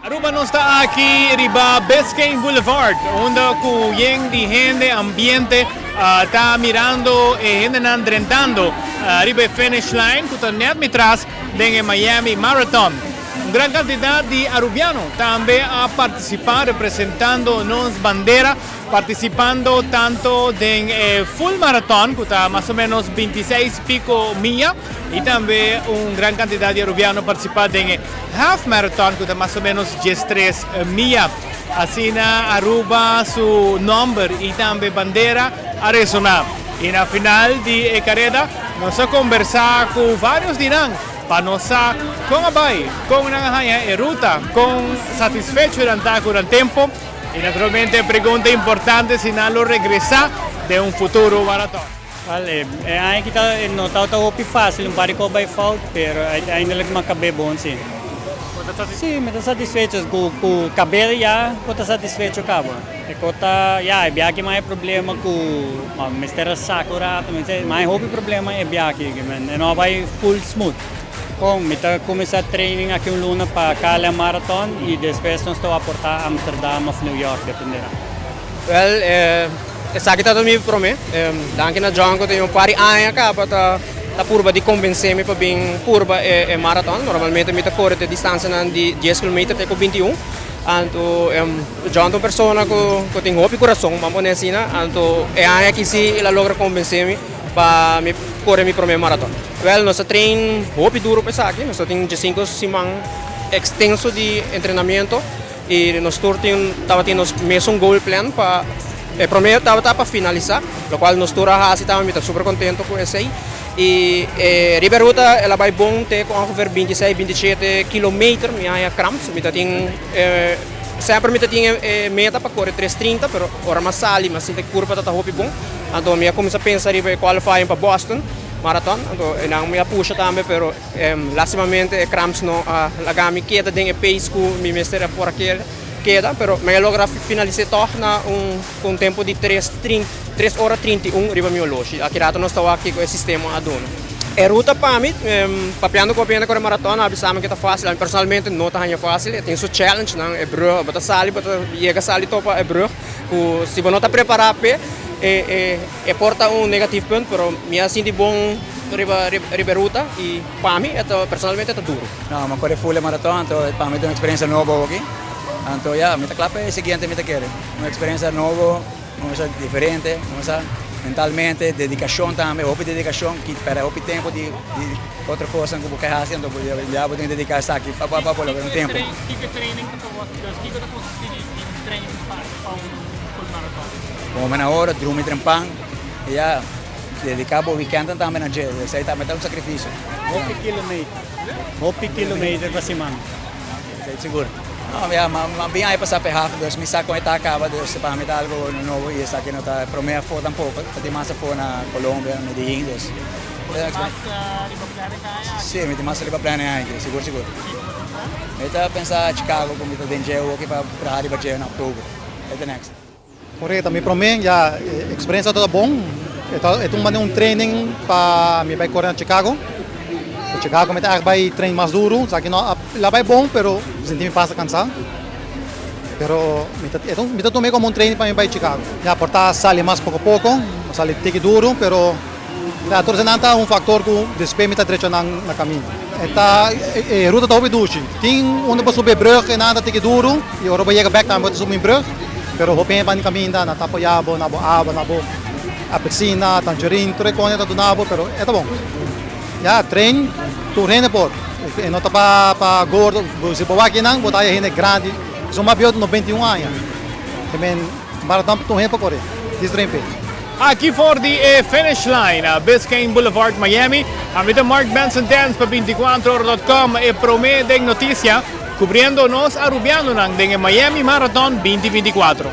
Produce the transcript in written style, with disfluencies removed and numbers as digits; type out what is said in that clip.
Aruba nos ta aki riba Biscayne Boulevard unda cu yen di hende ambiente ta mirando e hendenan drentando riba e finish line cu ta net mi tras den e Miami Marathon. Un gran cantidad di Arubiano tambe a participa representando nos bandera participando tanto den e full marathon cu ta mas o menos 26 pico miya y tambe un gran cantidad di Arubiano participa den e half marathon cu ta mas o menos 13 miya. Asina Aruba su nomber y tambe bandera a resona. Y na final di e careda nos a conversa cu varios di nan pa nos sa con a bay, con nan a haya e ruta, con satisfecho nan ta cu nan tempo y naturalmente e pregunta importante si nan lo regresa den un futuro marathon. Wel, e aña aki ta no tabata hopi fácil, un par di kos bai fout, pero uiteindelijk mi a kab'é bon sí. Sí, mi ta satisfecho ku ku kab'é ya bo ta satisfecho kaba. E kos ta, ya, e biaha aki mas e problema ku mester a saka un rato, mas e hopi problema e biaha aki, e no a bai full smooth. Bon, mi ta kuminsá training aki un luna pa Cali Marathon i despues nos ta aportá Amsterdam òf New York, dependerá. Wel, esaki ta mi promé. Danki na John ku tin un par di aña kaba ta ta purba di konvensé mi pa bin purba e marathon. Normalmente mi ta kore te distansianan di dies kilometer te ku 21. Anto John ta un persona ku ku tin hopi kurason, ban pone asina. Anto e aña aki si el a logra konvensé mi pa mi kore mi promé marathon. Wel, nos a train hopi duro pa esaki. Nos a tin diesinko siman ekstenso di entrenamiento i nos tur tin tabatin nos mesun goal plan pa e promé tabata pa finalisá, lokual nos tur a hasi tambe. Mi ta super kontento ku esei. I e riba e ruta el a bai bon te ku ongeveer 26, 27 kilometer mi a haña kramps. Mi ta tin semper mi ta tin e meta pa kore 3:30, pero ora mi a sali mi a sinti kurpa ta ta hopi bon. Anto mi a kuminsá pensa riba e qualifying pa Boston Marathon, anto einan mi a pusha tambe, pero lastimamente e cramps no a laga mi keda den e pace ku mi mester a por a keda, pero mi a logra finalis'é tòg na un ku un tempu di tres tres ora 31 riba mi oloshi. Aki rato nos ta wak kiko e sistema a duna. E ruta pa mi, papiando ku hopi hende kore maraton a bisa mi ke ta fásil, ami personalmente no ta haña fásil, e tin su challengenan, e brug, bo ta sali bo ta yega sali topa e brug ku si bo no ta prepará p'e e E por ta un negatief punt, pero mi a sinti bon riba riba e ruta y pa mi e ta personalmente e ta duro. No, mi a kore full e maraton, anto pa mi ta un experiencia nobo aki. Anto ya, mi ta kla pa e siguiente mi ta kere. Un experiencia nobo, un cosa diferente, un cosa mentalmente, dedicacion tambe, hopi dedicacion, ki perde hopi tempo di di otro cosnan cu bo ke haci, anto ya bo tin dedica esaki pa pa pa logra un tempo. Kiko training ta kiko ta consisti di un training pa un full marathon? Come na ora, drumi trempan y ya dedica bo weekendnan tambe na dje. Esey tambe ta un sacrificio. Hopi kilometer, hopi kilometer pa siman. Esey sigur. No, ya, ma bin aña pasa pa e half, dus mi sa con e ta caba, dus pa mi ta algo nobo y esaki no ta e prome afo tampoco. Ta tin mas afo na Colombia, Medellin, dus. Bo ta mas riba planning aña aki? Si, mi ta mas riba planning aña aki, sigur sigur. Mi ta pensa Chicago cu mi ta den dje awoki pa traha riba dje na october. E ta next. Correcto, mi prome ya e experiencia tabata bon, e ta e ta un manera un training pa mi bai core na Chicago, na Chicago mi ta echt bai train mas duro, esaki no a la bai bon pero mi sinti mi pasa cansa, pero mi ta mi ta tuma como un training pa mi bai Chicago, ya por ta sali mas poco poco, sali tiki duro pero. Ya, tur esnan ta un factor cu despues mi ta drecha nan na caminda. E ta, e ruta ta hopi dushi. Tin unda bo subi e brug e nan ta tiki duru y ora bo yega bek tambe bo ta subi un brug, pero hopi hende ban di caminda, nan ta apoya bo, na bo awa, na bo apelsina, tangerine, tur e cosnan ta duna bo, pero e ta bon. Ya, train tur hende por. E no ta pa pa gordo, si bo wak nan bo ta haya hende grandi, esun mas bieu ta 91 aña. Te men maraton tur hende por core, dis train p'e. Aki for di e finish line na Biscayne Boulevard, Miami, ami ta Mark Benson Dance pa 24ora.com, e prome den noticia, cubriendo nos Arubianonan den e Miami Marathon 2024.